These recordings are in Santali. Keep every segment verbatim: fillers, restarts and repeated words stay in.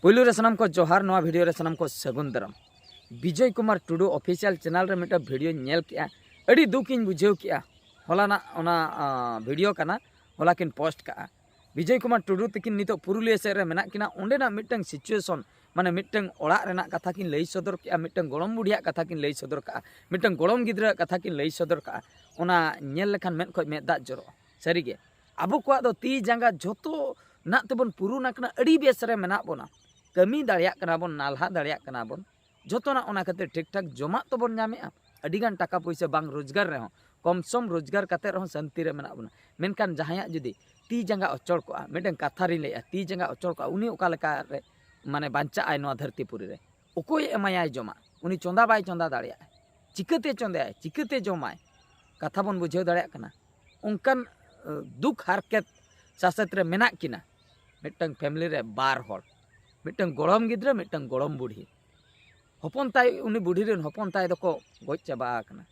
ᱯᱩᱭᱞᱩ ᱨᱮ ᱥᱟᱱᱟᱢ ᱠᱚ ᱡᱚᱦᱟᱨ, ᱱᱚᱣᱟ ᱵᱷᱤᱰᱤᱭᱳ ᱨᱮ ᱥᱟᱱᱟᱢ ᱠᱚ ᱥᱟᱹᱜᱩᱱ ᱫᱟᱨᱟᱢ᱾ ᱵᱤᱡᱚᱭ ᱠᱩᱢᱟᱨ ᱴᱩᱰᱩ ᱚᱯᱷᱤᱥᱤᱭᱟᱞ ᱪᱮᱱᱮᱞ ᱨᱮ ᱢᱤᱫᱴᱟᱝ ᱵᱷᱤᱰᱤᱭᱳᱧ ᱧᱮᱞ ᱠᱮᱜᱼᱟ, ᱟᱹᱰᱤ ᱫᱩᱠ ᱤᱧ ᱵᱩᱡᱷᱟᱹᱣ ᱠᱮᱜᱼᱟ᱾ ᱦᱚᱞᱟᱱᱟᱜ ᱚᱱᱟ ᱵᱷᱤᱰᱤᱭᱳ ᱠᱟᱱᱟ, ᱦᱚᱞᱟ ᱠᱤᱱ ᱯᱳᱥᱴ ᱠᱟᱜᱼᱟ᱾ ᱵᱤᱡᱚᱭ ᱠᱩᱢᱟᱨ ᱴᱩᱰᱩ ᱛᱟᱹᱠᱤᱱ ᱱᱤᱛᱚᱜ ᱯᱩᱨᱩᱞᱤᱭᱟᱹ ᱥᱮᱫ ᱨᱮ ᱢᱮᱱᱟᱜ ᱠᱤᱱᱟ, ᱚᱸᱰᱮᱱᱟᱜ ᱢᱤᱫᱴᱟᱝ ᱥᱤᱪᱩᱭᱮᱥᱚᱱ, ᱢᱟᱱᱮ ᱢᱤᱫᱴᱟᱝ ᱚᱲᱟᱜ ᱨᱮᱱᱟᱜ ᱠᱟᱛᱷᱟ ᱠᱤᱱ ᱞᱟᱹᱭ ᱥᱚᱫᱚᱨ ᱠᱮᱜᱼᱟ, ᱢᱤᱫᱴᱟᱝ ᱜᱚᱲᱚᱢ ᱵᱩᱰᱷᱤᱭᱟᱜ ᱠᱟᱛᱷᱟ ᱠᱤᱱ ᱞᱟᱹᱭ ᱥᱚᱫᱚᱨ ᱠᱟᱜᱼᱟ, ᱢᱤᱫᱴᱟᱝ ᱜᱚᱲᱚᱢ ᱜᱤᱫᱽᱨᱟᱹᱣᱟᱜ ᱠᱟᱛᱷᱟ ᱠᱤᱱ ᱞᱟᱹᱭ ᱥᱚᱫᱚᱨ ᱠᱟᱜᱼᱟ᱾ ᱚᱱᱟ ᱧᱮᱞ ᱞᱮᱠᱷᱟᱱ ᱢᱮᱫ ᱠᱷᱚᱡ ᱢᱮᱫ ᱫᱟᱜ ᱡᱚᱨᱚᱜᱼᱟ᱾ ᱥᱟᱹᱨᱤᱜᱮ ᱟᱵᱚ ᱠᱚᱣᱟᱜ ᱫᱚ ᱛᱤ ᱡᱟᱸᱜᱟ ᱡᱷᱚᱛᱚ ᱱᱟᱜ ᱛᱮᱵᱚᱱ ᱯᱩᱨᱩᱱ ᱟᱠᱟᱱᱟ, ᱟᱹᱰᱤ ᱵᱮᱥ ᱨᱮ ᱢᱮᱱᱟᱜ ᱵᱚᱱᱟ, ᱠᱟᱹᱢᱤ ᱫᱟᱲᱮᱭᱟᱜ ᱠᱟᱱᱟ ᱵᱚᱱ, ᱱᱟᱞᱦᱟ ᱫᱟᱲᱮᱭᱟᱜ ᱠᱟᱱᱟ ᱵᱚᱱ, ᱡᱷᱚᱛᱚᱱᱟᱜ ᱚᱱᱟ ᱠᱷᱟᱹᱛᱤᱨ ᱴᱷᱤᱠ ᱴᱷᱟᱠ ᱡᱚᱢᱟᱜ ᱛᱚᱵᱚᱱ ᱧᱟᱢᱮᱜᱼᱟ᱾ ᱟᱹᱰᱤ ᱜᱟᱱ ᱴᱟᱠᱟ ᱯᱩᱭᱥᱟᱹ ᱵᱟᱝ ᱨᱳᱡᱽᱜᱟᱨ ᱨᱮᱦᱚᱸ, ᱠᱚᱢ ᱥᱚᱢ ᱨᱳᱡᱽᱜᱟᱨ ᱠᱟᱛᱮ ᱨᱮᱦᱚᱸ ᱥᱟᱹᱱᱛᱤ ᱨᱮ ᱢᱮᱱᱟᱜ ᱵᱚᱱᱟ᱾ ᱢᱮᱱᱠᱷᱟᱱ ᱡᱟᱦᱟᱸᱭᱟᱜ ᱡᱩᱫᱤ ᱛᱤ ᱡᱟᱸᱜᱟ ᱚᱪᱚᱲ ᱠᱚᱜᱼᱟ, ᱢᱤᱫᱴᱮᱱ ᱠᱟᱛᱷᱟ ᱨᱤᱧ ᱞᱟᱹᱭᱮᱜᱼᱟ, ᱛᱤ ᱡᱟᱸᱜᱟ ᱚᱪᱚᱲ ᱠᱚᱜᱼᱟ, ᱩᱱᱤ ᱚᱠᱟ ᱞᱮᱠᱟ ᱨᱮ ᱢᱟᱱᱮ ᱵᱟᱧᱪᱟᱜ ᱟᱭ ᱱᱚᱣᱟ ᱫᱷᱟᱹᱨᱛᱤ ᱯᱩᱨᱤ ᱨᱮ? ᱚᱠᱚᱭ ᱮᱢᱟᱭᱟᱭ ᱡᱚᱢᱟᱜ? ᱩᱱᱤ ᱪᱚᱸᱫᱟ ᱵᱟᱭ ᱪᱚᱸᱫᱟ ᱫᱟᱲᱮᱭᱟᱜᱼᱟ, ᱪᱤᱠᱟᱹᱛᱮ ᱪᱚᱸᱫᱟᱭᱟᱭ, ᱪᱤᱠᱟᱹᱛᱮ ᱡᱚᱢᱟᱭ? ᱠᱟᱛᱷᱟ ᱵᱚᱱ ᱵᱩᱡᱷᱟᱹᱣ ᱫᱟᱲᱮᱭᱟᱜ ᱠᱟᱱᱟ᱾ ᱚᱱᱠᱟᱱ ᱫᱩᱠ ᱦᱟᱨᱠᱮᱛ ᱥᱟᱥᱮᱛ ᱨᱮ ᱢᱮᱱᱟᱜ ᱠᱤᱱᱟ ᱢᱤᱫᱴᱟᱝ ᱯᱷᱮᱢᱮᱞᱤ ᱨᱮ ᱵᱟᱨ ᱦᱚᱲ, ᱢᱤᱫᱴᱟᱝ ᱜᱚᱲᱚᱢ ᱜᱤᱫᱽᱨᱟᱹ, ᱢᱤᱫᱴᱟᱝ ᱜᱚᱲᱚᱢ ᱵᱩᱰᱷᱤ᱾ ᱦᱚᱯᱚᱱ ᱛᱟᱭ, ᱩᱱᱤ ᱵᱩᱰᱷᱤ ᱨᱮᱱ ᱦᱚᱯᱚᱱ ᱛᱟᱭ ᱫᱚᱠᱚ ᱜᱚᱡ ᱪᱟᱵᱟ ᱟᱠᱟᱱᱟ,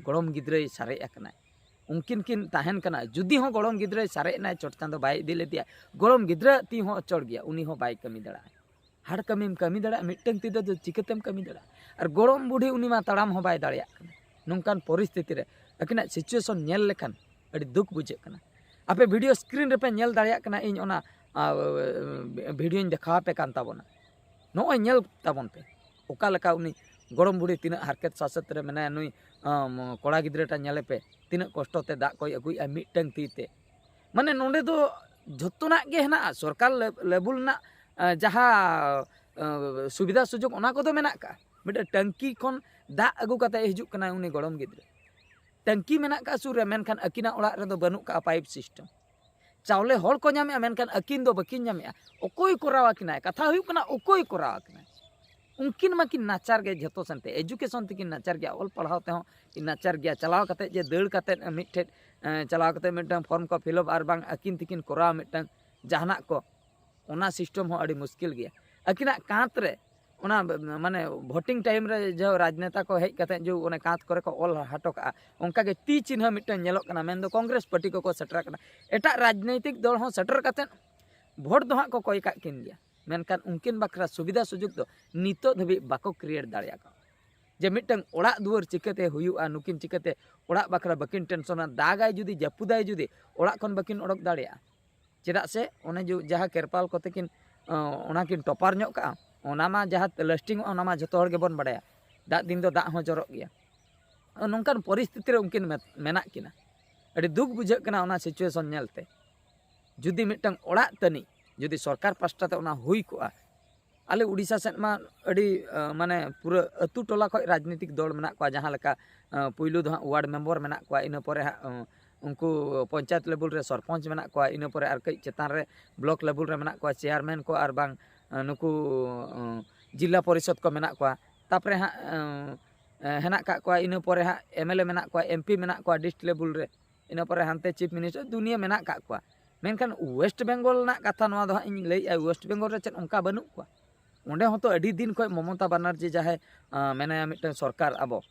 ᱜᱚᱲᱚᱢ ᱜᱤᱫᱽᱨᱟᱹᱭ ᱥᱟᱨᱮᱡ ᱟᱠᱟᱱᱟᱭ᱾ ᱩᱱᱠᱤᱱ ᱠᱤᱱ ᱛᱟᱦᱮᱱ ᱠᱟᱱᱟ, ᱡᱩᱫᱤ ᱦᱚᱸ ᱜᱚᱲᱚᱢ ᱜᱤᱫᱽᱨᱟᱹᱭ ᱥᱟᱨᱮᱡ ᱮᱱᱟᱭ, ᱪᱚᱴ ᱪᱟᱸᱫᱚ ᱵᱟᱭ ᱤᱫᱤ ᱞᱮᱫᱮᱭᱟ, ᱜᱚᱲᱚᱢ ᱜᱤᱫᱽᱨᱟᱹ ᱛᱤ ᱦᱚᱸ ᱚᱪᱚᱲ ᱜᱮᱭᱟ, ᱩᱱᱤ ᱦᱚᱸ ᱵᱟᱭ ᱠᱟᱹᱢᱤ ᱫᱟᱲᱮᱭᱟᱜᱼᱟ᱾ ᱦᱟᱲ ᱠᱟᱹᱢᱤᱢ ᱠᱟᱹᱢᱤ ᱫᱟᱲᱮᱭᱟᱜᱼᱟ, ᱢᱤᱫᱴᱟᱝ ᱛᱤ ᱛᱮᱫᱚ ᱪᱤᱠᱟᱹᱛᱮᱢ ᱠᱟᱹᱢᱤ ᱫᱟᱲᱮᱭᱟᱜᱼᱟ? ᱟᱨ ᱜᱚᱲᱚᱢ ᱵᱩᱰᱷᱤ ᱩᱱᱤ ᱢᱟ ᱛᱟᱲᱟᱢ ᱦᱚᱸ ᱵᱟᱭ ᱫᱟᱲᱮᱭᱟᱜ ᱠᱟᱱᱟ᱾ ᱱᱚᱝᱠᱟᱱ ᱯᱚᱨᱤᱥᱛᱷᱤᱛᱤ ᱨᱮ ᱟᱹᱠᱤᱱᱟᱜ ᱥᱤᱪᱩᱭᱮᱥᱚᱱ ᱧᱮᱞ ᱞᱮᱠᱷᱟᱱ ᱟᱹᱰᱤ ᱫᱩᱠ ᱵᱩᱡᱷᱟᱹᱜ ᱠᱟᱱᱟ᱾ ᱟᱯᱮ ᱵᱷᱤᱰᱤᱭᱳ ᱥᱠᱨᱤᱱ ᱨᱮᱯᱮ ᱧᱮᱞ ᱫᱟᱲᱮᱭᱟᱜ ᱠᱟᱱᱟ, ᱤᱧ ᱚᱱᱟ ᱵᱷᱤᱰᱤᱭᱳᱧ ᱫᱮᱠᱷᱟᱣ ᱟᱯᱮ ᱠᱟᱱ ᱛᱟᱵᱚᱱᱟ᱾ ᱱᱚᱜᱼᱚᱭ ᱧᱮᱞ ᱛᱟᱵᱚᱱ ᱯᱮ, ᱚᱠᱟ ᱞᱮᱠᱟ ᱩᱱᱤ ᱜᱚᱲᱚᱢ ᱵᱩᱰᱷᱤ ᱛᱤᱱᱟᱹᱜ ᱦᱟᱨᱠᱮᱛ ᱥᱟᱥᱮᱛ ᱨᱮ ᱢᱮᱱᱟᱭᱟ᱾ ᱱᱩᱭ ᱠᱚᱲᱟ ᱜᱤᱫᱽᱨᱟᱹᱴᱟ ᱧᱮᱞᱮ ᱯᱮ, ᱛᱤᱱᱟᱹᱜ ᱠᱚᱥᱴᱚ ᱛᱮ ᱫᱟᱜ ᱠᱚᱭ ᱟᱹᱜᱩᱭᱮᱫᱼᱟ ᱢᱤᱫᱴᱟᱝ ᱛᱤ ᱛᱮ᱾ ᱢᱟᱱᱮ ᱱᱚᱰᱮ ᱫᱚ ᱡᱷᱚᱛᱚᱱᱟᱜ ᱜᱮ ᱦᱮᱱᱟᱜᱼᱟ, ᱥᱚᱨᱠᱟᱨ ᱞᱮᱵᱩᱞ ᱨᱮᱱᱟᱜ ᱡᱟᱦᱟᱸ ᱥᱩᱵᱤᱫᱷᱟ ᱥᱩᱡᱳᱜᱽ, ᱚᱱᱟ ᱠᱚᱫᱚ ᱢᱮᱱᱟᱜ ᱠᱟᱜᱼᱟ᱾ ᱢᱤᱫᱴᱟᱝ ᱴᱟᱝᱠᱤ ᱠᱷᱚᱱ ᱫᱟᱜ ᱟᱹᱜᱩ ᱠᱟᱛᱮ ᱦᱤᱡᱩᱜ ᱠᱟᱱᱟᱭ ᱩᱱᱤ ᱜᱚᱲᱚᱢ ᱜᱤᱫᱽᱨᱟᱹ᱾ ᱴᱟᱝᱠᱤ ᱢᱮᱱᱟᱜ ᱠᱟᱜᱼᱟ ᱥᱩᱨ ᱨᱮ, ᱢᱮᱱᱠᱷᱟᱱ ᱟᱹᱠᱤᱱᱟᱜ ᱚᱲᱟᱜ ᱨᱮᱫᱚ ᱵᱟᱹᱱᱩᱜ ᱠᱟᱜᱼᱟ ᱯᱟᱭᱤᱯ ᱥᱤᱥᱴᱮᱢ᱾ ᱪᱟᱣᱞᱮ ᱦᱚᱲ ᱠᱚ ᱧᱟᱢᱮᱜᱼᱟ, ᱢᱮᱱᱠᱷᱟᱱ ᱟᱹᱠᱤᱱ ᱫᱚ ᱵᱟᱹᱠᱤᱱ ᱧᱟᱢᱮᱜᱼᱟ᱾ ᱚᱠᱚᱭ ᱠᱚᱨᱟᱣ ᱟᱹᱠᱤᱱᱟᱭ? ᱠᱟᱛᱷᱟ ᱦᱩᱭᱩᱜ ᱠᱟᱱᱟ, ᱚᱠᱚᱭ ᱠᱚᱨᱟᱣ ᱟᱹᱠᱤᱱᱟᱭ? ᱩᱱᱠᱤᱱ ᱢᱟᱠᱤᱱ ᱱᱟᱪᱟᱨ ᱜᱮ, ᱡᱷᱚᱛᱚ ᱥᱮᱱᱛᱮ ᱮᱡᱩᱠᱮᱥᱚᱱ ᱛᱮᱠᱤᱱ ᱱᱟᱪᱟᱨ ᱜᱮᱭᱟ, ᱚᱞ ᱯᱟᱲᱦᱟᱣ ᱛᱮᱦᱚᱸ ᱠᱤᱱ ᱱᱟᱪᱟᱨ ᱜᱮᱭᱟ᱾ ᱪᱟᱞᱟᱣ ᱠᱟᱛᱮ ᱡᱮ ᱫᱟᱹᱲ ᱠᱟᱛᱮ ᱢᱤᱫᱴᱷᱮᱡ ᱪᱟᱞᱟᱣ ᱠᱟᱛᱮ ᱢᱤᱫᱴᱟᱝ ᱯᱷᱚᱨᱢ ᱠᱚ ᱯᱷᱤᱞᱟᱯ ᱟᱨ ᱵᱟᱝ ᱟᱹᱠᱤᱱ ᱛᱮᱠᱤᱱ ᱠᱚᱨᱟᱣ ᱢᱤᱫᱴᱟᱝ ᱡᱟᱦᱟᱱᱟᱜ ᱠᱚ, ᱚᱱᱟ ᱥᱤᱥᱴᱮᱢ ᱦᱚᱸ ᱟᱹᱰᱤ ᱢᱩᱥᱠᱤᱞ ᱜᱮᱭᱟ᱾ ᱟᱹᱠᱤᱱᱟᱜ ᱠᱟᱸᱛ ᱨᱮ ᱚᱱᱟ ᱢᱟᱱᱮ ᱵᱷᱳᱴᱤᱝ ᱴᱟᱭᱤᱢ ᱨᱮ ᱡᱟᱦᱟᱸ ᱨᱟᱡᱽᱱᱮᱛᱟ ᱠᱚ ᱦᱮᱡ ᱠᱟᱛᱮ ᱡᱮ ᱚᱱᱮ ᱠᱟᱸᱛ ᱠᱚᱨᱮ ᱠᱚ ᱚᱞ ᱦᱚᱴᱚ ᱠᱟᱜᱼᱟ, ᱚᱱᱠᱟᱜᱮ ᱛᱤ ᱪᱤᱱᱦᱟᱹ ᱢᱤᱫᱴᱟᱝ ᱧᱮᱞᱚᱜ ᱠᱟᱱᱟ, ᱢᱮᱱᱫᱚ ᱠᱚᱝᱜᱨᱮᱥ ᱯᱟᱨᱴᱤ ᱠᱚᱠᱚ ᱥᱮᱴᱮᱨ ᱠᱟᱱᱟ᱾ ᱮᱴᱟᱜ ᱨᱟᱡᱽᱱᱳᱭᱛᱤᱠ ᱫᱚᱞ ᱦᱚᱸ ᱥᱮᱴᱮᱨ ᱠᱟᱛᱮ ᱵᱷᱳᱴ ᱫᱚ ᱦᱟᱸᱜ ᱠᱚ ᱠᱚᱭ ᱠᱟᱜ ᱠᱤᱱ ᱜᱮᱭᱟ᱾ ᱢᱮᱱᱠᱷᱟᱱ ᱩᱱᱠᱤᱱ ᱵᱟᱠᱷᱨᱟ ᱥᱩᱵᱤᱫᱷᱟ ᱥᱩᱡᱳᱜᱽ ᱫᱚ ᱱᱤᱛᱚᱜ ᱫᱷᱟᱹᱵᱤᱡ ᱵᱟᱠᱚ create ᱫᱟᱲᱮᱭᱟᱜ ᱠᱟᱱᱟ᱾ ᱡᱮ ᱢᱤᱫᱴᱟᱝ ᱚᱲᱟᱜ ᱫᱩᱣᱟᱹᱨ ᱪᱤᱠᱟᱹᱛᱮ ᱦᱩᱭᱩᱜᱼᱟ, ᱱᱩᱠᱤᱱ ᱪᱤᱠᱟᱹᱛᱮ ᱚᱲᱟᱜ ᱵᱟᱠᱷᱨᱟ ᱵᱟᱹᱠᱤᱱ ᱴᱮᱱᱥᱚᱱᱟ, ᱫᱟᱜᱟᱭ ᱡᱩᱫᱤ, ᱡᱟᱹᱯᱩᱫᱟᱭ ᱡᱩᱫᱤ, ᱚᱲᱟᱜ ᱠᱷᱚᱱ ᱵᱟᱹᱠᱤᱱ ᱚᱰᱚᱠ ᱫᱟᱲᱮᱭᱟᱜᱼᱟ᱾ ᱪᱮᱫᱟᱜ ᱥᱮ ᱚᱱᱮ ᱡᱮ ᱡᱟᱦᱟᱸ ᱠᱮᱨᱯᱟᱞ ᱠᱚᱛᱮ ᱠᱤᱱ, ᱚ, ᱚᱱᱟ ᱠᱤᱱ ᱴᱚᱯᱟᱨ ᱧᱚᱜ ᱠᱟᱜᱼᱟ, ᱚᱱᱟ ᱢᱟ ᱡᱟᱦᱟᱸ ᱞᱟᱥᱴᱤᱝ ᱚᱜᱼᱟ, ᱚᱱᱟ ᱢᱟ ᱡᱷᱚᱛᱚ ᱦᱚᱲ ᱜᱮᱵᱚᱱ ᱵᱟᱲᱟᱭᱟ, ᱫᱟᱜ ᱫᱤᱱ ᱫᱚ ᱫᱟᱜ ᱦᱚᱸ ᱡᱚᱨᱚᱜ ᱜᱮᱭᱟ᱾ ᱱᱚᱝᱠᱟᱱ ᱯᱚᱨᱤᱥᱛᱷᱤᱛᱤ ᱨᱮ ᱩᱱᱠᱤᱱ ᱢᱮ-, ᱢᱮᱱᱟᱜ ᱠᱤᱱᱟ᱾ ᱟᱹᱰᱤ ᱫᱩᱠ ᱵᱩᱡᱷᱟᱹᱜ ᱠᱟᱱᱟ ᱚᱱᱟ situation ᱧᱮᱞᱛᱮ᱾ ᱡᱩᱫᱤ ᱢᱤᱫᱴᱟᱝ ᱚᱲᱟᱜ ᱛᱟᱹᱱᱤᱡ ᱡᱩᱫᱤ ᱥᱚᱨᱠᱟᱨ ᱯᱟᱥᱴᱟ ᱛᱮ ᱚᱱᱟ ᱦᱩᱭ ᱠᱚᱜᱼᱟ, ᱟᱞᱮ ᱩᱰᱤᱥᱟ ᱥᱮᱫ ᱢᱟ ᱟᱹᱰᱤ, ᱟᱸ, ᱢᱟᱱᱮ ᱯᱩᱨᱟᱹ ᱟᱹᱛᱩ ᱴᱚᱞᱟ ᱠᱷᱚᱱ ᱨᱟᱡᱽᱱᱤᱛᱤᱠ ᱫᱚᱞ ᱢᱮᱱᱟᱜ ᱠᱚᱣᱟ, ᱡᱟᱦᱟᱸ ᱞᱮᱠᱟ, ᱟᱸ, ᱯᱩᱭᱞᱩ ᱫᱚ ᱦᱟᱸᱜ ward member ᱢᱮᱱᱟᱜ ᱠᱚᱣᱟ, ᱤᱱᱟᱹ ᱯᱚᱨᱮ ᱦᱟᱸᱜ, ᱟᱸ, ᱩᱱᱠᱩ ᱯᱚᱧᱪᱟᱭᱮᱛ level ᱨᱮ ᱥᱚᱨᱯᱚᱧᱪ ᱢᱮᱱᱟᱜ ᱠᱚᱣᱟ, ᱤᱱᱟᱹ ᱯᱚᱨᱮ ᱟᱨ ᱠᱟᱹᱡ ᱪᱮᱛᱟᱱ ᱨᱮ block level ᱨᱮ ᱢᱮᱱᱟᱜ ᱠᱚᱣᱟ, chairman ᱠᱚ ᱟᱨ ᱵᱟᱝ, ᱟᱸ, ᱱᱩᱠᱩ, ᱟᱸ, ᱡᱤᱞᱟ ᱯᱚᱨᱤᱥᱚᱫᱽ ᱠᱚ ᱢᱮᱱᱟᱜ ᱠᱚᱣᱟ᱾ ᱛᱟᱯᱚᱨᱮ ᱦᱟᱸᱜ, ᱟᱸ, ᱦᱮᱱᱟᱜ ᱠᱟᱜ ᱠᱚᱣᱟ, ᱤᱱᱟᱹ ᱯᱚᱨᱮ ᱦᱟᱸᱜ MLA ᱢᱮᱱᱟᱜ ᱠᱚᱣᱟ, MP ᱢᱮᱱᱟᱜ ᱠᱚᱣᱟ district level ᱨᱮ, ᱤᱱᱟᱹ ᱯᱚᱨᱮ ᱦᱟᱱᱛᱮ chief minister ᱫᱩᱱᱤᱭᱟᱹ ᱢᱮᱱᱟᱜ ᱠᱟᱜ ᱠᱚᱣᱟ᱾ ᱢᱮᱱᱠᱷᱟᱱ West Bengal ᱨᱮᱱᱟᱜ ᱠᱟᱛᱷᱟ ᱱᱚᱣᱟ ᱫᱚ ᱦᱟᱸᱜ ᱤᱧ ᱞᱟᱹᱭᱮᱫᱼᱟ, West Bengal ᱨᱮ ᱪᱮᱫ ᱚᱱᱠᱟ ᱵᱟᱹᱱᱩᱜ ᱠᱚᱣᱟ? ᱚᱸᱰᱮ ᱦᱚᱸᱛᱚ ᱟᱹᱰᱤ ᱫᱤᱱ ᱠᱷᱚᱱ ᱢᱚᱢᱚᱛᱟ ᱵᱟᱱᱟᱨᱡᱤ ᱡᱟᱦᱟᱸᱭ, ᱟᱸ, ᱢᱮᱱᱟᱭᱟ ᱢᱤᱫᱴᱟᱝ ᱥᱚᱨᱠᱟᱨ, ᱟᱵᱚ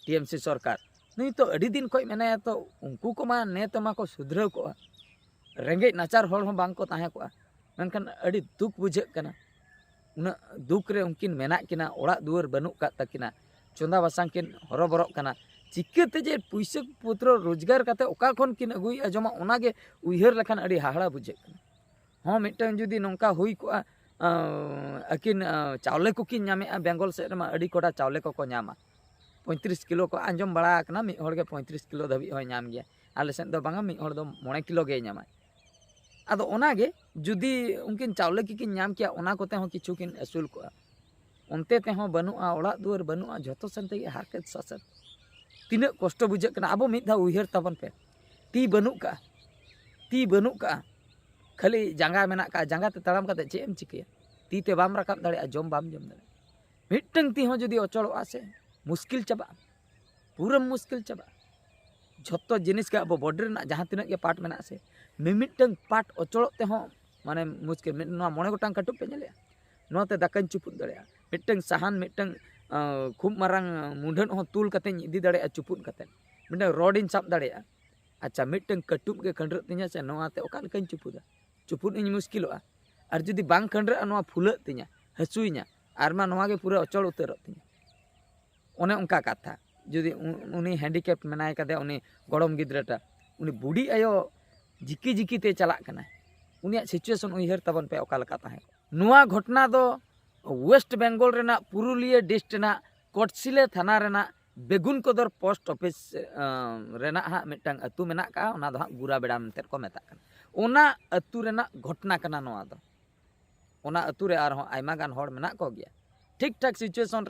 TMC ᱥᱚᱨᱠᱟᱨ, ᱱᱩᱭ ᱛᱚ ᱟᱹᱰᱤ ᱫᱤᱱ ᱠᱷᱚᱱ ᱢᱮᱱᱟᱭᱟ, ᱛᱚ ᱩᱱᱠᱩ ᱠᱚᱢᱟ ᱱᱮ ᱛᱮᱢᱟ ᱠᱚ ᱥᱩᱫᱷᱨᱟᱹᱣ ᱠᱚᱜᱼᱟ, ᱨᱮᱸᱜᱮᱡ ᱱᱟᱪᱟᱨ ᱦᱚᱲ ᱦᱚᱸ ᱵᱟᱝ ᱠᱚ ᱛᱟᱦᱮᱸ ᱠᱚᱜᱼᱟ᱾ ᱢᱮᱱᱠᱷᱟᱱ ᱟᱹᱰᱤ ᱫᱩᱠ ᱵᱩᱡᱷᱟᱹᱜ ᱠᱟᱱᱟ, ᱩᱱᱟᱹᱜ ᱫᱩᱠ ᱨᱮ ᱩᱱᱠᱤᱱ ᱢᱮᱱᱟᱜ ᱠᱤᱱᱟ, ᱚᱲᱟᱜ ᱫᱩᱣᱟᱹᱨ ᱵᱟᱹᱱᱩᱜ ᱠᱟᱫ ᱛᱟᱹᱠᱤᱱᱟ, ᱪᱚᱸᱫᱟ ᱵᱟᱥᱟᱝ ᱠᱤᱱ ᱦᱚᱨᱚᱵᱚᱨᱚᱜ ᱠᱟᱱᱟ᱾ ᱪᱤᱠᱟᱹᱛᱮ ᱡᱮ ᱯᱩᱭᱥᱟᱹ ᱯᱚᱛᱨᱚ ᱨᱳᱡᱽᱜᱟᱨ ᱠᱟᱛᱮ ᱚᱠᱟ ᱠᱷᱚᱱ ᱠᱤᱱ ᱟᱹᱜᱩᱭᱮᱫᱼᱟ ᱡᱚᱢᱟᱜ, ᱚᱱᱟᱜᱮ ᱩᱭᱦᱟᱹᱨ ᱞᱮᱠᱷᱟᱱ ᱟᱹᱰᱤ ᱦᱟᱦᱟᱲᱟ ᱵᱩᱡᱷᱟᱹᱜ ᱠᱟᱱᱟ᱾ ᱦᱚᱸ, ᱢᱤᱫᱴᱟᱝ ᱡᱩᱫᱤ ᱱᱚᱝᱠᱟ ᱦᱩᱭ ᱠᱚᱜᱼᱟ, ᱟᱸ, ᱟᱹᱠᱤᱱ, ᱟᱸ, ᱪᱟᱣᱞᱮ ᱠᱚᱠᱤᱱ ᱧᱟᱢᱮᱫᱼᱟ, ᱵᱮᱝᱜᱚᱞ ᱥᱮᱫ ᱨᱮᱢᱟ ᱟᱹᱰᱤ ᱠᱚᱰᱟ ᱪᱟᱣᱞᱮ ᱠᱚᱠᱚ ᱧᱟᱢᱟ, ᱯᱚᱸᱭᱛᱨᱤᱥ ᱠᱤᱞᱳ ᱠᱚ ᱟᱸᱡᱚᱢ ᱵᱟᱲᱟ ᱟᱠᱟᱱᱟ, ᱢᱤᱫ ᱦᱚᱲ ᱜᱮ ᱯᱚᱸᱭᱛᱨᱤᱥ ᱠᱤᱞᱳ ᱫᱷᱟᱹᱵᱤᱡ ᱦᱚᱸᱭ ᱧᱟᱢ ᱜᱮᱭᱟ᱾ ᱟᱞᱮ ᱥᱮᱫ ᱫᱚ ᱵᱟᱝᱟ, ᱢᱤᱫ ᱦᱚᱲ ᱫᱚ ᱢᱚᱬᱮ ᱠᱤᱞᱳ ᱜᱮᱭ ᱧᱟᱢᱟᱭ᱾ ᱟᱫᱚ ᱚᱱᱟᱜᱮ ᱡᱩᱫᱤ ᱩᱱᱠᱤᱱ ᱪᱟᱣᱞᱮ ᱠᱤᱠᱤᱱ ᱧᱟᱢ ᱠᱮᱭᱟ, ᱚᱱᱟ ᱠᱚᱛᱮ ᱦᱚᱸ ᱠᱤᱪᱷᱩ ᱠᱤᱱ ᱟᱹᱥᱩᱞ ᱠᱚᱜᱼᱟ᱾ ᱚᱱᱛᱮ ᱛᱮᱦᱚᱸ ᱵᱟᱹᱱᱩᱜᱼᱟ, ᱚᱲᱟᱜ ᱫᱩᱣᱟᱹᱨ ᱵᱟᱹᱱᱩᱜᱼᱟ, ᱡᱷᱚᱛᱚ ᱥᱮᱱ ᱛᱮᱜᱮ ᱦᱟᱨᱠᱮᱛ ᱥᱟᱥᱮᱛ᱾ ᱛᱤᱱᱟᱹᱜ ᱠᱚᱥᱴᱚ ᱵᱩᱡᱷᱟᱹᱜ ᱠᱟᱱᱟ᱾ ᱟᱵᱚ ᱢᱤᱫ ᱫᱷᱟᱣ ᱩᱭᱦᱟᱹᱨ ᱛᱟᱵᱚᱱ ᱯᱮ, ᱛᱤ ᱵᱟᱹᱱᱩᱜ ᱠᱟᱜᱼᱟ, ᱛᱤ ᱵᱟᱹᱱᱩᱜ ᱠᱟᱜᱼᱟ, ᱠᱷᱟᱹᱞᱤ ᱡᱟᱸᱜᱟ ᱢᱮᱱᱟᱜ ᱠᱟᱜᱼᱟ, ᱡᱟᱸᱜᱟ ᱛᱮ ᱛᱟᱲᱟᱢ ᱠᱟᱛᱮ ᱪᱮᱫ ᱮᱢ ᱪᱤᱠᱟᱹᱭᱟ? ᱛᱤ ᱛᱮ ᱵᱟᱢ ᱨᱟᱠᱟᱵ ᱫᱟᱲᱮᱭᱟᱜᱼᱟ, ᱡᱚᱢ ᱵᱟᱢ ᱡᱚᱢ ᱫᱟᱲᱮᱭᱟᱜᱼᱟ᱾ ᱢᱤᱫᱴᱟᱝ ᱛᱤ ᱦᱚᱸ ᱡᱩᱫᱤ ᱚᱪᱚᱲᱚᱜᱼᱟ ᱥᱮ, ᱢᱩᱥᱠᱤᱞ ᱪᱟᱵᱟᱜᱼᱟ, ᱯᱩᱨᱟᱹ ᱢᱩᱥᱠᱤᱞ ᱪᱟᱵᱟᱜᱼᱟ᱾ ᱡᱷᱚᱛᱚ ᱡᱤᱱᱤᱥ ᱜᱮ ᱟᱵᱚ body ᱨᱮᱱᱟᱜ ᱡᱟᱦᱟᱸ ᱛᱤᱱᱟᱹᱜ ᱜᱮ part ᱢᱮᱱᱟᱜᱼᱟ ᱥᱮ, ᱢᱤᱢᱤᱫᱴᱟᱝ part ᱚᱪᱚᱲᱚᱜ ᱛᱮᱦᱚᱸ ᱢᱟᱱᱮ ᱢᱩᱥᱠᱤᱞ᱾ ᱢᱤᱫ, ᱱᱚᱣᱟ ᱢᱚᱬᱮ ᱜᱚᱴᱟᱝ ᱠᱟᱹᱴᱩᱵ ᱯᱮ ᱧᱮᱞᱮᱜᱼᱟ, ᱱᱚᱣᱟ ᱛᱮ ᱫᱟᱠᱟᱧ ᱪᱩᱯᱩᱫ ᱫᱟᱲᱮᱭᱟᱜᱼᱟ᱾ ᱢᱤᱫᱴᱟᱝ ᱥᱟᱦᱟᱱ, ᱢᱤᱫᱴᱟᱝ, ᱟᱸ, ᱠᱷᱩᱵ ᱢᱟᱨᱟᱝ ᱢᱩᱸᱰᱷᱟᱹᱱ ᱦᱚᱸ ᱛᱩᱞ ᱠᱟᱛᱮᱧ ᱤᱫᱤ ᱫᱟᱲᱮᱭᱟᱜᱼᱟ ᱪᱩᱯᱩᱫ ᱠᱟᱛᱮ᱾ ᱢᱤᱫᱴᱟᱝ rod ᱤᱧ ᱥᱟᱵ ᱫᱟᱲᱮᱭᱟᱜᱼᱟ᱾ ᱟᱪᱪᱷᱟ, ᱢᱤᱫᱴᱟᱝ ᱠᱟᱹᱴᱩᱵ ᱜᱮ ᱠᱷᱟᱹᱱᱰᱨᱟᱹᱜ ᱛᱤᱧᱟ ᱥᱮ, ᱱᱚᱣᱟ ᱛᱮ ᱚᱠᱟ ᱞᱮᱠᱟᱧ ᱪᱩᱯᱩᱫᱟ? ᱪᱩᱯᱩᱫ ᱤᱧ ᱢᱩᱥᱠᱤᱞᱚᱜᱼᱟ᱾ ᱟᱨ ᱡᱩᱫᱤ ᱵᱟᱝ ᱠᱷᱟᱹᱱᱰᱨᱟᱹᱜᱼᱟ, ᱱᱚᱣᱟ ᱯᱷᱩᱞᱟᱹᱜ ᱛᱤᱧᱟ, ᱦᱟᱹᱥᱩᱭᱤᱧᱟ, ᱟᱨ ᱢᱟ ᱱᱚᱣᱟ ᱜᱮ ᱯᱩᱨᱟᱹ ᱚᱪᱚᱞ ᱩᱛᱟᱹᱨᱚᱜ ᱛᱤᱧᱟ᱾ ᱚᱱᱮ ᱚᱱᱠᱟ ᱠᱟᱛᱷᱟ᱾ ᱡᱩᱫᱤ ᱩ- ᱩᱱᱤ ᱦᱮᱱᱰᱤᱠᱮᱯ ᱢᱮᱱᱟᱭ ᱠᱟᱫᱮᱭᱟ, ᱩᱱᱤ ᱜᱚᱲᱚᱢ ᱜᱤᱫᱽᱨᱟᱹᱴᱟ, ᱩᱱᱤ ᱵᱩᱰᱷᱤ ᱟᱭᱳ ᱡᱤᱠᱤ ᱡᱤᱠᱤ ᱛᱮ ᱪᱟᱞᱟᱜ ᱠᱟᱱᱟᱭ, ᱩᱱᱤᱭᱟᱜ ᱥᱤᱪᱩᱭᱮᱥᱚᱱ ᱩᱭᱦᱟᱹᱨ ᱛᱟᱵᱚᱱ ᱯᱮ ᱚᱠᱟ ᱞᱮᱠᱟ ᱛᱟᱦᱮᱸ ᱠᱚᱜᱼᱟ᱾ ᱱᱚᱣᱟ ᱜᱷᱚᱴᱚᱱᱟ ᱫᱚ ᱳᱭᱮᱥᱴ ᱵᱮᱝᱜᱚᱞ ᱨᱮᱱᱟᱜ ᱯᱩᱨᱩᱞᱤᱭᱟᱹ ᱰᱤᱥᱴ ᱨᱮᱱᱟᱜ ᱠᱚᱴᱥᱤᱞᱟᱹ ᱛᱷᱟᱱᱟ ᱨᱮᱱᱟᱜ ᱵᱮᱜᱩᱱ ᱠᱚᱫᱚᱨ ᱯᱳᱥᱴ ᱚᱯᱷᱤᱥ, ᱟᱸ, ᱨᱮᱱᱟᱜ ᱦᱟᱸᱜ ᱢᱤᱫᱴᱟᱝ ᱟᱹᱛᱩ ᱢᱮᱱᱟᱜ ᱠᱟᱜᱼᱟ, ᱚᱱᱟ ᱫᱚ ᱦᱟᱸᱜ ᱜᱩᱨᱟ ᱵᱮᱲᱟ ᱢᱮᱱᱛᱮ ᱠᱚ ᱢᱮᱛᱟᱜ ᱠᱟᱱᱟ᱾ ᱚᱱᱟ ᱟᱹᱛᱩ ᱨᱮᱱᱟᱜ ᱜᱷᱚᱴᱚᱱᱟ ᱠᱟᱱᱟ ᱱᱚᱣᱟ ᱫᱚ᱾ ᱚᱱᱟ ᱟᱹᱛᱩ ᱨᱮ ᱟᱨᱦᱚᱸ ᱟᱭᱢᱟ ᱜᱟᱱ ᱦᱚᱲ ᱢᱮᱱᱟᱜ ᱠᱚᱜᱮᱭᱟ᱾ ᱴᱷᱤᱠ ᱴᱷᱟᱠ ᱥᱤᱪᱩᱭᱮᱥᱚᱱ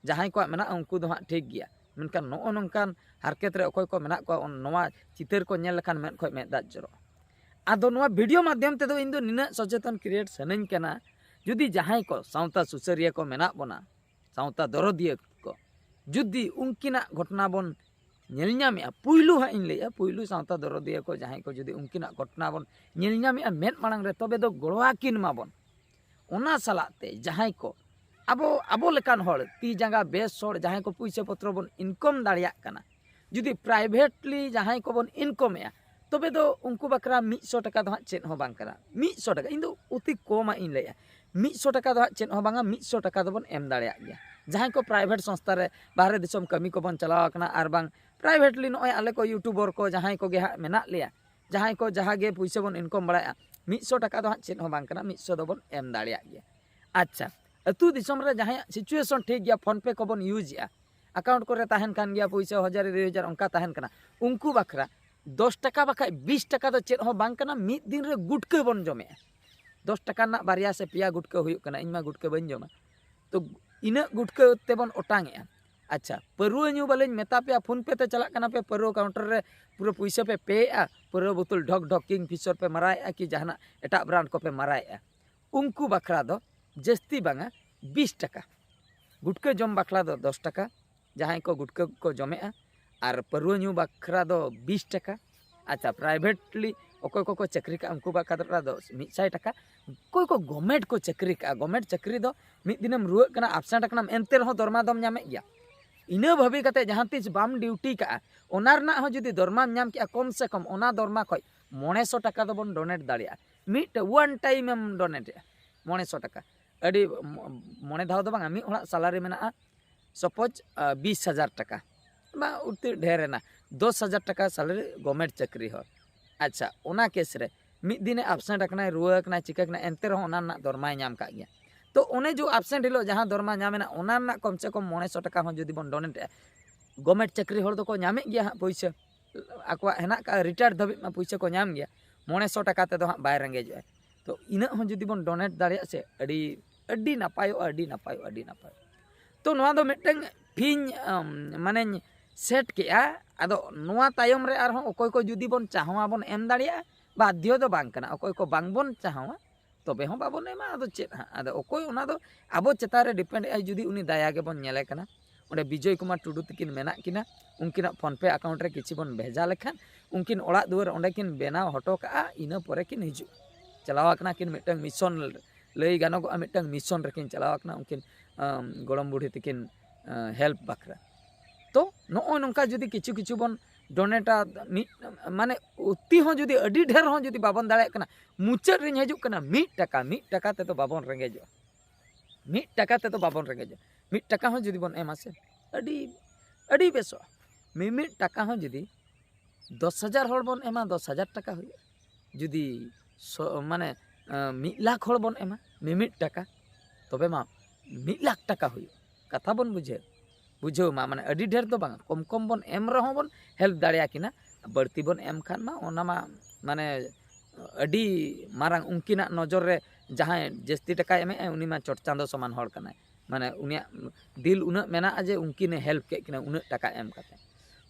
ᱡᱟᱦᱟᱸᱭ ᱠᱚᱣᱟᱜ ᱢᱮᱱᱟᱜᱼᱟ, ᱩᱱᱠᱩ ᱫᱚ ᱦᱟᱸᱜ ᱴᱷᱤᱠ ᱜᱮᱭᱟ, ᱢᱮᱱᱠᱷᱟᱱ ᱱᱚᱜᱼᱚ ᱱᱚᱝᱠᱟᱱ ᱦᱟᱨᱠᱮᱛ ᱨᱮ ᱚᱠᱚᱭ ᱠᱚ ᱢᱮᱱᱟᱜ ᱠᱚᱣᱟ, ᱚᱱ- ᱱᱚᱣᱟ ᱪᱤᱛᱟᱹᱨ ᱠᱚ ᱧᱮᱞ ᱞᱮᱠᱷᱟᱱ ᱢᱮᱫ ᱠᱷᱚᱡ ᱢᱮᱫ ᱫᱟᱜ ᱡᱚᱨᱚᱜᱼᱟ᱾ ᱟᱫᱚ ᱱᱚᱣᱟ ᱵᱷᱤᱰᱤᱭᱳ ᱢᱟᱫᱽᱫᱷᱚᱢ ᱛᱮᱫᱚ ᱤᱧ ᱫᱚ ᱱᱤᱱᱟᱹᱜ ᱥᱚᱪᱮᱛᱚᱱ ᱠᱨᱤᱭᱮᱴ ᱥᱟᱱᱟᱧ ᱠᱟᱱᱟ, ᱡᱩᱫᱤ ᱡᱟᱦᱟᱸᱭ ᱠᱚ ᱥᱟᱶᱛᱟ ᱥᱩᱥᱟᱹᱨᱤᱭᱟᱹ ᱠᱚ ᱢᱮᱱᱟᱜ ᱵᱚᱱᱟ, ᱥᱟᱶᱛᱟ ᱫᱚᱨᱚᱫᱤᱭᱟᱹ ᱠᱚ, ᱡᱩᱫᱤ ᱩᱱᱠᱤᱱᱟᱜ ᱜᱷᱚᱴᱚᱱᱟ ᱵᱚᱱ ᱧᱮᱞ ᱧᱟᱢᱮᱜᱼᱟ, ᱯᱩᱭᱞᱩ ᱦᱟᱸᱜ ᱤᱧ ᱞᱟᱹᱭᱮᱜᱼᱟ, ᱯᱩᱭᱞᱩ ᱥᱟᱶᱛᱟ ᱫᱚᱨᱚᱫᱤᱭᱟᱹ ᱠᱚ ᱡᱟᱦᱟᱸᱭ ᱠᱚ ᱡᱩᱫᱤ ᱩᱱᱠᱤᱱᱟᱜ ᱜᱷᱚᱴᱚᱱᱟ ᱵᱚᱱ ᱧᱮᱞ ᱧᱟᱢᱮᱜᱼᱟ ᱢᱮᱫ ᱢᱟᱲᱟᱝ ᱨᱮ, ᱛᱚᱵᱮ ᱫᱚ ᱜᱚᱲᱚ ᱟᱹᱠᱤᱱ ᱢᱟᱵᱚᱱ᱾ ᱚᱱᱟ ᱥᱟᱞᱟᱜ ᱛᱮ ᱡᱟᱦᱟᱸᱭ ᱠᱚ ᱟᱵᱚ, ᱟᱵᱚ ᱞᱮᱠᱟᱱ ᱦᱚᱲ, ᱛᱤ ᱡᱟᱸᱜᱟ ᱵᱮᱥ ᱦᱚᱲ, ᱡᱟᱦᱟᱸᱭ ᱠᱚ ᱯᱩᱭᱥᱟᱹ ᱯᱚᱛᱨᱚ ᱵᱚᱱ ᱤᱱᱠᱚᱢ ᱫᱟᱲᱮᱭᱟᱜ ᱠᱟᱱᱟ, ᱡᱩᱫᱤ ᱯᱨᱟᱭᱵᱷᱮᱴᱞᱤ ᱡᱟᱦᱟᱸᱭ ᱠᱚᱵᱚᱱ ᱤᱱᱠᱚᱢᱮᱜᱼᱟ, ᱛᱚᱵᱮ ᱫᱚ ᱩᱱᱠᱩ ᱵᱟᱠᱷᱨᱟ ᱢᱤᱫ ᱥᱚ ᱴᱟᱠᱟ ᱫᱚ ᱦᱟᱸᱜ ᱪᱮᱫ ᱦᱚᱸ ᱵᱟᱝ ᱠᱟᱱᱟ᱾ ᱢᱤᱫ ᱥᱚ ᱴᱟᱠᱟ, ᱤᱧ ᱫᱚ ᱚᱛᱤ ᱠᱚᱢᱟᱜ ᱤᱧ ᱞᱟᱹᱭᱮᱜᱼᱟ, ᱢᱤᱫ ᱥᱚ ᱴᱟᱠᱟ ᱫᱚ ᱦᱟᱸᱜ ᱪᱮᱫ ᱦᱚᱸ ᱵᱟᱝᱟ, ᱢᱤᱫ ᱥᱚ ᱴᱟᱠᱟ ᱫᱚᱵᱚᱱ ᱮᱢ ᱫᱟᱲᱮᱭᱟᱜ ᱜᱮᱭᱟ᱾ ᱡᱟᱦᱟᱸᱭ ᱠᱚ ᱯᱨᱟᱭᱵᱷᱮᱴ ᱥᱚᱝᱥᱛᱷᱟ ᱨᱮ ᱵᱟᱦᱨᱮ ᱫᱤᱥᱚᱢ ᱠᱟᱹᱢᱤ ᱠᱚᱵᱚᱱ ᱪᱟᱞᱟᱣ ᱟᱠᱟᱱᱟ, ᱟᱨ ᱵᱟᱝ ᱯᱨᱟᱭᱵᱷᱮᱴᱞᱤ ᱱᱚᱜᱼᱚᱭ ᱟᱞᱮ ᱠᱚ ᱤᱭᱩᱴᱩᱵᱚᱨ ᱠᱚ ᱡᱟᱦᱟᱸᱭ ᱠᱚᱜᱮ ᱦᱟᱸᱜ ᱢᱮᱱᱟᱜ ᱞᱮᱭᱟ, ᱡᱟᱦᱟᱸᱭ ᱠᱚ ᱡᱟᱦᱟᱸ ᱜᱮ ᱯᱩᱭᱥᱟᱹ ᱵᱚᱱ ᱤᱱᱠᱚᱢ ᱵᱟᱲᱟᱭᱟ, ᱢᱤᱫ ᱥᱚ ᱴᱟᱠᱟ ᱫᱚ ᱦᱟᱸᱜ ᱪᱮᱫ ᱦᱚᱸ ᱵᱟᱝ ᱠᱟᱱᱟ, ᱢᱤᱫ ᱥᱚ ᱫᱚᱵᱚᱱ ᱮᱢ ᱫᱟᱲᱮᱭᱟᱜ ᱜᱮᱭᱟ᱾ ᱟᱪᱪᱷᱟ, ᱟᱹᱛᱩ ᱫᱤᱥᱚᱢ ᱨᱮ ᱡᱟᱦᱟᱸᱭᱟᱜ ᱥᱤᱪᱩᱭᱮᱥᱚᱱ ᱴᱷᱤᱠ ᱜᱮᱭᱟ, ᱯᱷᱳᱱ ᱯᱮ ᱠᱚᱵᱚᱱ ᱤᱭᱩᱡᱽ ᱮᱜᱼᱟ, ᱟᱠᱟᱣᱩᱱᱴ ᱠᱚᱨᱮ ᱛᱟᱦᱮᱱ ᱠᱟᱱ ᱜᱮᱭᱟ ᱯᱩᱭᱥᱟᱹ, ᱦᱟᱡᱟᱨ ᱫᱩᱭ ᱦᱟᱡᱟᱨ ᱚᱱᱠᱟ ᱛᱟᱦᱮᱱ ᱠᱟᱱᱟ, ᱩᱱᱠᱩ ᱵᱟᱠᱷᱨᱟ ᱫᱚᱥ ᱴᱟᱠᱟ ᱵᱟᱠᱷᱟᱡ ᱵᱤᱥ ᱴᱟᱠᱟ ᱫᱚ ᱪᱮᱫ ᱦᱚᱸ ᱵᱟᱝ ᱠᱟᱱᱟ᱾ ᱢᱤᱫ ᱫᱤᱱ ᱨᱮ ᱜᱩᱴᱠᱟᱹ ᱵᱚᱱ ᱡᱚᱢᱮᱜᱼᱟ, ᱫᱚᱥ ᱴᱟᱠᱟ ᱨᱮᱱᱟᱜ ᱵᱟᱨᱭᱟ ᱥᱮ ᱯᱮᱭᱟ ᱜᱩᱴᱠᱟᱹ ᱦᱩᱭᱩᱜ ᱠᱟᱱᱟ, ᱤᱧ ᱢᱟ ᱜᱩᱴᱠᱟᱹ ᱵᱟᱹᱧ ᱡᱚᱢᱟ᱾ ᱛᱚ ᱤᱱᱟᱹᱜ ᱜᱩᱴᱠᱟᱹ ᱛᱮᱵᱚᱱ ᱚᱴᱟᱝᱮᱜᱼᱟ᱾ ᱟᱪᱪᱷᱟ, ᱯᱟᱹᱨᱣᱟᱹ ᱧᱩ ᱵᱟᱞᱮᱧ ᱢᱮᱛᱟ ᱯᱮᱭᱟ, ᱯᱷᱳᱱ ᱯᱮ ᱛᱮ ᱪᱟᱞᱟᱜ ᱠᱟᱱᱟ ᱯᱮ, ᱯᱟᱹᱨᱣᱟᱹ ᱠᱟᱣᱩᱱᱴᱟᱨ ᱨᱮ ᱯᱩᱨᱟᱹ ᱯᱩᱭᱥᱟᱹ ᱯᱮ ᱯᱮᱭᱮᱜᱼᱟ, ᱯᱟᱹᱨᱣᱟᱹ ᱵᱳᱛᱚᱞ ᱰᱷᱚᱠ ᱰᱷᱚᱠ ᱠᱤᱝ ᱯᱷᱤᱥᱚᱨ ᱯᱮ ᱢᱟᱨᱟᱣᱮᱜᱼᱟ ᱠᱤ ᱡᱟᱦᱟᱱᱟᱜ ᱮᱴᱟᱜ ᱵᱨᱟᱱᱰ ᱠᱚᱯᱮ ᱢᱟᱨᱟᱣᱮᱜᱼᱟ, ᱩᱱᱠᱩ ᱵᱟᱠᱷᱨᱟ ᱫᱚ ᱡᱟᱹᱥᱛᱤ ᱵᱟᱝᱟ ᱵᱤᱥ ᱴᱟᱠᱟ, ᱜᱩᱴᱠᱟᱹ ᱡᱚᱢ ᱵᱟᱠᱷᱨᱟ ᱫᱚ ᱫᱚᱥ ᱴᱟᱠᱟ, ᱡᱟᱦᱟᱸᱭ ᱠᱚ ᱜᱩᱴᱠᱟᱹ ᱠᱚ ᱡᱚᱢᱮᱜᱼᱟ, ᱟᱨ ᱯᱟᱹᱨᱣᱟᱹ ᱧᱩ ᱵᱟᱠᱷᱨᱟ ᱫᱚ ᱵᱤᱥ ᱴᱟᱠᱟ᱾ ᱟᱪᱪᱷᱟ, ᱯᱨᱟᱭᱵᱷᱮᱴᱞᱤ ᱚᱠᱚᱭ ᱠᱚᱠᱚ ᱪᱟᱹᱠᱨᱤ ᱠᱟᱜᱼᱟ, ᱩᱱᱠᱩ ᱵᱟᱠᱷᱨᱟ ᱫᱚ ᱢᱤᱫ ᱥᱟᱭ ᱴᱟᱠᱟ᱾ ᱚᱠᱚᱭ ᱠᱚ ᱜᱚᱵᱷᱢᱮᱱᱴ ᱠᱚ ᱪᱟᱹᱠᱨᱤ ᱠᱟᱜᱼᱟ, ᱜᱚᱵᱷᱢᱮᱱᱴ ᱪᱟᱹᱠᱨᱤ ᱫᱚ ᱢᱤᱫ ᱫᱤᱱᱮᱢ ᱨᱩᱣᱟᱹᱜ ᱠᱟᱱᱟ, ᱟᱵᱥᱮᱱᱴ ᱟᱠᱟᱱᱟᱢ, ᱮᱱᱛᱮ ᱨᱮᱦᱚᱸ ᱫᱚᱨᱢᱟ ᱫᱚᱢ ᱧᱟᱢᱮᱫ ᱜᱮᱭᱟ᱾ ᱤᱱᱟᱹ ᱵᱷᱟᱹᱵᱤ ᱠᱟᱛᱮ ᱡᱟᱦᱟᱸ ᱛᱤᱥ ᱵᱟᱢ ᱰᱤᱭᱩᱴᱤ ᱠᱟᱜᱼᱟ, ᱚᱱᱟ ᱨᱮᱱᱟᱜ ᱦᱚᱸ ᱡᱩᱫᱤ ᱫᱚᱨᱢᱟᱢ ᱧᱟᱢ ᱠᱮᱜᱼᱟ, ᱠᱚᱢ ᱥᱮ ᱠᱚᱢ ᱚᱱᱟ ᱫᱚᱨᱢᱟ ᱠᱷᱚᱡ ᱢᱚᱬᱮ ᱥᱚ ᱴᱟᱠᱟ ᱫᱚᱵᱚᱱ ᱰᱚᱱᱮᱴ ᱫᱟᱲᱮᱭᱟᱜᱼᱟ᱾ ᱢᱤᱫᱴᱮᱱ one time ᱮᱢ ᱰᱚᱱᱮᱴᱮᱜᱼᱟ ᱢᱚᱬᱮ ᱥᱚ ᱴᱟᱠᱟ᱾ ᱟᱹᱰᱤ ᱢᱚ- ᱢᱚᱬᱮ ᱫᱷᱟᱣ ᱫᱚ ᱵᱟᱝᱟ, ᱢᱤᱫ ᱦᱚᱲᱟᱜ ᱥᱮᱞᱟᱨᱤ ᱢᱮᱱᱟᱜᱼᱟ ᱥᱟᱯᱳᱡᱽ ᱵᱤᱥ ᱦᱟᱡᱟᱨ ᱴᱟᱠᱟ, ᱵᱟ ᱩᱛᱟᱹᱨ ᱰᱷᱮᱨ ᱮᱱᱟ, ᱫᱚᱥ ᱦᱟᱡᱟᱨ ᱴᱟᱠᱟ ᱥᱮᱞᱟᱨᱤ ᱜᱚᱵᱷᱚᱨᱱᱢᱮᱱᱴ ᱪᱟᱹᱠᱨᱤ ᱦᱚᱲ᱾ ᱟᱪᱪᱷᱟ, ᱚᱱᱟ ᱠᱮᱥ ᱨᱮ ᱢᱤᱫ ᱫᱤᱱᱮ ᱟᱵᱥᱮᱱᱴ ᱟᱠᱟᱱᱟᱭ, ᱨᱩᱣᱟᱹ ᱟᱠᱟᱱᱟᱭ, ᱪᱤᱠᱟᱹ ᱠᱟᱱᱟᱭ, ᱮᱱᱛᱮ ᱨᱮᱦᱚᱸ ᱚᱱᱟ ᱨᱮᱱᱟᱜ ᱫᱚᱨᱢᱟᱭ ᱧᱟᱢ ᱠᱟᱜ ᱜᱮᱭᱟ᱾ ᱛᱚ ᱚᱱᱮ ᱡᱮ ᱟᱵᱥᱮᱱᱴ ᱦᱤᱞᱳᱜ ᱡᱟᱦᱟᱸ ᱫᱚᱨᱢᱟ ᱧᱟᱢ ᱮᱱᱟ, ᱚᱱᱟ ᱨᱮᱱᱟᱜ ᱠᱚᱢ ᱥᱮ ᱠᱚᱢ ᱢᱚᱬᱮ ᱥᱚ ᱴᱟᱠᱟ ᱦᱚᱸ ᱡᱩᱫᱤ ᱵᱚᱱ ᱰᱚᱱᱮᱴ ᱮᱜᱼᱟ, ᱜᱚᱵᱷᱚᱨᱱᱢᱮᱱᱴ ᱪᱟᱹᱠᱨᱤ ᱦᱚᱲ ᱫᱚᱠᱚ ᱧᱟᱢᱮᱫ ᱜᱮᱭᱟ ᱦᱟᱸᱜ ᱯᱩᱭᱥᱟᱹ, ᱟᱠᱚᱣᱟᱜ ᱦᱮᱱᱟᱜ ᱠᱟᱜᱼᱟ, ᱨᱤᱴᱟᱭᱟᱨ ᱫᱷᱟᱹᱵᱤᱡ ᱢᱟ ᱯᱩᱭᱥᱟᱹ ᱠᱚ ᱧᱟᱢ ᱜᱮᱭᱟ, ᱢᱚᱬᱮ ᱥᱚ ᱴᱟᱠᱟ ᱛᱮᱫᱚ ᱦᱟᱸᱜ ᱵᱟᱭ ᱨᱮᱸᱜᱮᱡᱚᱜᱼᱟ᱾ ᱛᱚ ᱤᱱᱟᱹᱜ ᱦᱚᱸ ᱡᱩᱫᱤ ᱵᱚᱱ ᱰᱚᱱᱮᱴ ᱫᱟᱲᱮᱭᱟᱜᱼᱟ ᱥᱮ, ᱟᱹᱰᱤ ᱟᱹᱰᱤ ᱱᱟᱯᱟᱭᱚᱜᱼᱟ, ᱟᱹᱰᱤ ᱱᱟᱯᱟᱭᱚᱜᱼᱟ, ᱟᱹᱰᱤ ᱱᱟᱯᱟᱭᱚᱜᱼᱟ᱾ ᱛᱚ ᱱᱚᱣᱟ ᱫᱚ ᱢᱤᱫᱴᱟᱝ ᱯᱷᱤᱧ ᱟᱢ, ᱢᱟᱱᱮᱧ ᱥᱮᱴ ᱠᱮᱜᱼᱟ᱾ ᱟᱫᱚ ᱱᱚᱣᱟ ᱛᱟᱭᱚᱢ ᱨᱮ ᱟᱨᱦᱚᱸ ᱚᱠᱚᱭ ᱠᱚ ᱡᱩᱫᱤ ᱵᱚᱱ ᱪᱟᱦᱟᱣᱟ ᱵᱚᱱ ᱮᱢ ᱫᱟᱲᱮᱭᱟᱜᱼᱟ, ᱵᱟᱫᱽᱫᱷᱚ ᱫᱚ ᱵᱟᱝ ᱠᱟᱱᱟ᱾ ᱚᱠᱚᱭ ᱠᱚ ᱵᱟᱝ ᱵᱚᱱ ᱪᱟᱦᱟᱣᱟ ᱛᱚᱵᱮ ᱦᱚᱸ ᱵᱟᱵᱚᱱ ᱮᱢᱟ, ᱟᱫᱚ ᱪᱮᱫ ᱦᱟᱸᱜ? ᱟᱫᱚ ᱚᱠᱚᱭ ᱚᱱᱟ ᱫᱚ ᱟᱵᱚ ᱪᱮᱛᱟᱱ ᱨᱮ ᱰᱤᱯᱮᱱᱰ ᱮᱜᱼᱟᱭ᱾ ᱡᱩᱫᱤ ᱩᱱᱤ ᱫᱟᱭᱟ ᱜᱮᱵᱚᱱ ᱧᱮᱞᱮ ᱠᱟᱱᱟ, ᱚᱸᱰᱮ ᱵᱤᱡᱚᱭ ᱠᱩᱢᱟᱨ ᱴᱩᱰᱩ ᱛᱟᱹᱠᱤᱱ ᱢᱮᱱᱟᱜ ᱠᱤᱱᱟ, ᱩᱱᱠᱤᱱᱟᱜ ᱯᱷᱳᱱ ᱯᱮ ᱟᱠᱟᱣᱩᱱᱴ ᱨᱮ ᱠᱤᱪᱷᱩ ᱵᱚᱱ ᱵᱷᱮᱡᱟ ᱞᱮᱠᱷᱟᱱ ᱩᱱᱠᱤᱱ ᱚᱲᱟᱜ ᱫᱩᱣᱟᱹᱨ ᱚᱸᱰᱮ ᱠᱤᱱ ᱵᱮᱱᱟᱣ ᱦᱚᱴᱚ ᱠᱟᱜᱼᱟ, ᱤᱱᱟᱹ ᱯᱚᱨᱮ ᱠᱤᱱ ᱦᱤᱡᱩᱜᱼᱟ᱾ ᱪᱟᱞᱟᱣ ᱟᱠᱟᱱᱟ ᱠᱤᱱ ᱢᱤᱫᱴᱟᱝ ᱢᱤᱥᱚᱱ, ᱞᱟᱹᱭ ᱜᱟᱱᱚᱜᱚᱜᱼᱟ ᱢᱤᱫᱴᱟᱝ ᱢᱤᱥᱚᱱ ᱨᱮᱠᱤᱱ ᱪᱟᱞᱟᱣ ᱟᱠᱟᱱᱟ ᱩᱱᱠᱤᱱ ᱟᱢ, ᱜᱚᱲᱚᱢ ᱵᱩᱲᱦᱤ ᱛᱟᱹᱠᱤᱱ ᱦᱮᱞᱯ ᱵᱟᱠᱷᱨᱟ᱾ ᱛᱚ ᱱᱚᱜᱼᱚᱭ ᱱᱚᱝᱠᱟ ᱡᱩᱫᱤ ᱠᱤᱪᱷᱩ ᱠᱤᱪᱷᱩ ᱵᱚᱱ ᱰᱚᱱᱮᱴᱟ, ᱢᱤᱫ ᱢᱟᱱᱮ ᱚᱛᱤ ᱦᱚᱸ ᱡᱩᱫᱤ ᱟᱹᱰᱤ ᱰᱷᱮᱨ ᱦᱚᱸ ᱡᱩᱫᱤ ᱵᱟᱵᱚᱱ ᱫᱟᱲᱮᱭᱟᱜ ᱠᱟᱱᱟ, ᱢᱩᱪᱟᱹᱫ ᱨᱤᱧ ᱦᱤᱡᱩᱜ ᱠᱟᱱᱟ, ᱢᱤᱫ ᱴᱟᱠᱟ, ᱢᱤᱫ ᱴᱟᱠᱟ ᱛᱮᱫᱚ ᱵᱟᱵᱚᱱ ᱨᱮᱸᱜᱮᱡᱚᱜᱼᱟ᱾ ᱢᱤᱫ ᱴᱟᱠᱟ ᱛᱮᱫᱚ ᱵᱟᱵᱚᱱ ᱨᱮᱸᱜᱮᱡᱚᱜᱼᱟ᱾ ᱢᱤᱫ ᱴᱟᱠᱟ ᱦᱚᱸ ᱡᱩᱫᱤ ᱵᱚᱱ ᱮᱢᱟ ᱥᱮ, ᱟᱹᱰᱤ ᱟᱹᱰᱤ ᱵᱮᱥᱚᱜᱼᱟ᱾ ᱢᱤᱢᱤᱫ ᱴᱟᱠᱟ ᱦᱚᱸ ᱡᱩᱫᱤ ᱫᱚᱥ ᱦᱟᱡᱟᱨ ᱦᱚᱲ ᱵᱚᱱ ᱮᱢᱟ, ᱫᱚᱥ ᱦᱟᱡᱟᱨ ᱴᱟᱠᱟ ᱦᱩᱭᱩᱜᱼᱟ᱾ ᱡᱩᱫᱤ ᱥᱚ ᱢᱟᱱᱮ ᱟᱸ, ᱢᱤᱫ ᱞᱟᱠᱷ ᱦᱚᱲ ᱵᱚᱱ ᱮᱢᱟ ᱢᱤᱢᱤᱫ ᱴᱟᱠᱟ, ᱛᱚᱵᱮ ᱢᱟ ᱢᱤᱫ ᱞᱟᱠᱷ ᱴᱟᱠᱟ ᱦᱩᱭᱩᱜᱼᱟ᱾ ᱠᱟᱛᱷᱟ ᱵᱚᱱ ᱵᱩᱡᱷᱟᱹᱣ ᱵᱩᱡᱷᱟᱹᱣ ᱢᱟ, ᱢᱟᱱᱮ ᱟᱹᱰᱤ ᱰᱷᱮᱨ ᱫᱚ ᱵᱟᱝ, ᱠᱚᱢ ᱠᱚᱢ ᱵᱚᱱ ᱮᱢ ᱨᱮᱦᱚᱸ ᱵᱚᱱ ᱦᱮᱞᱯ ᱫᱟᱲᱮᱭᱟᱠᱤᱱᱟ᱾ ᱵᱟᱹᱲᱛᱤ ᱵᱚᱱ ᱮᱢ ᱠᱷᱟᱱ ᱢᱟ ᱚᱱᱟ ᱢᱟ ᱢᱟᱱᱮ ᱟᱹᱰᱤ ᱢᱟᱨᱟᱝ, ᱩᱱᱠᱤᱱᱟᱜ ᱱᱚᱡᱚᱨ ᱨᱮ ᱡᱟᱦᱟᱸᱭ ᱡᱟᱹᱥᱛᱤ ᱴᱟᱠᱟᱭ ᱮᱢᱮᱜᱼᱟ ᱩᱱᱤ ᱢᱟ ᱪᱚᱴ ᱪᱟᱸᱫᱚ ᱥᱚᱢᱟᱱ ᱦᱚᱲ ᱠᱟᱱᱟᱭ᱾ ᱢᱟᱱᱮ ᱩᱱᱤᱭᱟᱜ ᱫᱤᱞ ᱩᱱᱟᱹᱜ ᱢᱮᱱᱟᱜᱼᱟ ᱡᱮ ᱩᱱᱠᱤᱱᱮ ᱦᱮᱞᱯ ᱠᱮᱫ ᱠᱤᱱᱟ ᱩᱱᱟᱹᱜ ᱴᱟᱠᱟ ᱮᱢ ᱠᱟᱛᱮ᱾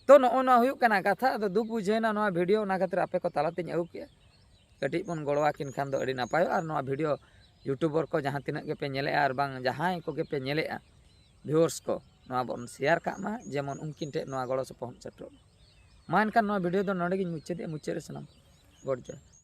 ᱛᱚ ᱱᱚᱜᱼᱚ ᱱᱚᱣᱟ ᱦᱩᱭᱩᱜ ᱠᱟᱱᱟ ᱠᱟᱛᱷᱟ᱾ ᱟᱫᱚ ᱫᱩᱠ ᱵᱩᱡᱷᱟᱹᱣᱮᱱᱟ ᱱᱚᱣᱟ ᱵᱷᱤᱰᱤᱭᱳ, ᱚᱱᱟ ᱠᱷᱟᱹᱛᱤᱨ ᱟᱯᱮ ᱠᱚ ᱛᱟᱞᱟᱛᱮᱧ ᱟᱹᱜᱩ ᱠᱮᱜᱼᱟ᱾ ᱠᱟᱹᱴᱤᱡ ᱵᱚᱱ ᱜᱚᱲᱚᱣᱟᱠᱤᱱ ᱠᱷᱟᱱ ᱫᱚ ᱟᱹᱰᱤ ᱱᱟᱯᱟᱭᱚᱜᱼᱟ᱾ ᱟᱨ ᱱᱚᱣᱟ ᱵᱷᱤᱰᱤᱭᱳ ᱤᱭᱩᱴᱩᱵᱟᱨ ᱠᱚ ᱡᱟᱦᱟᱸ ᱛᱤᱱᱟᱹᱜ ᱜᱮᱯᱮ ᱧᱮᱞᱮᱜᱼᱟ ᱟᱨ ᱵᱟᱝ ᱡᱟᱦᱟᱸᱭ ᱠᱚᱜᱮ ᱯᱮ ᱧᱮᱞᱮᱜᱼᱟ, ᱵᱷᱤᱭᱩᱣᱟᱨᱥ ᱠᱚ, ᱱᱚᱣᱟ ᱵᱚᱱ ᱥᱮᱭᱟᱨ ᱠᱟᱜ ᱢᱟ, ᱡᱮᱢᱚᱱ ᱩᱱᱠᱤᱱ ᱴᱷᱮᱱ ᱱᱚᱣᱟ ᱜᱚᱲᱚ ᱥᱚᱯᱚᱦᱚᱫ ᱥᱮᱴᱮᱨᱚᱜ ᱢᱟ᱾ ᱢᱟ ᱮᱱᱠᱷᱟᱱ ᱱᱚᱣᱟ ᱵᱷᱤᱰᱤᱭᱳ ᱫᱚ ᱱᱚᱰᱮ ᱜᱤᱧ ᱢᱩᱪᱟᱹᱫᱮᱜᱼᱟ᱾ ᱢᱩᱪᱟᱹᱫ ᱨᱮ ᱥᱟᱱᱟᱢ ᱠᱚ ᱜᱚᱰ ᱡᱚᱦᱟᱨ᱾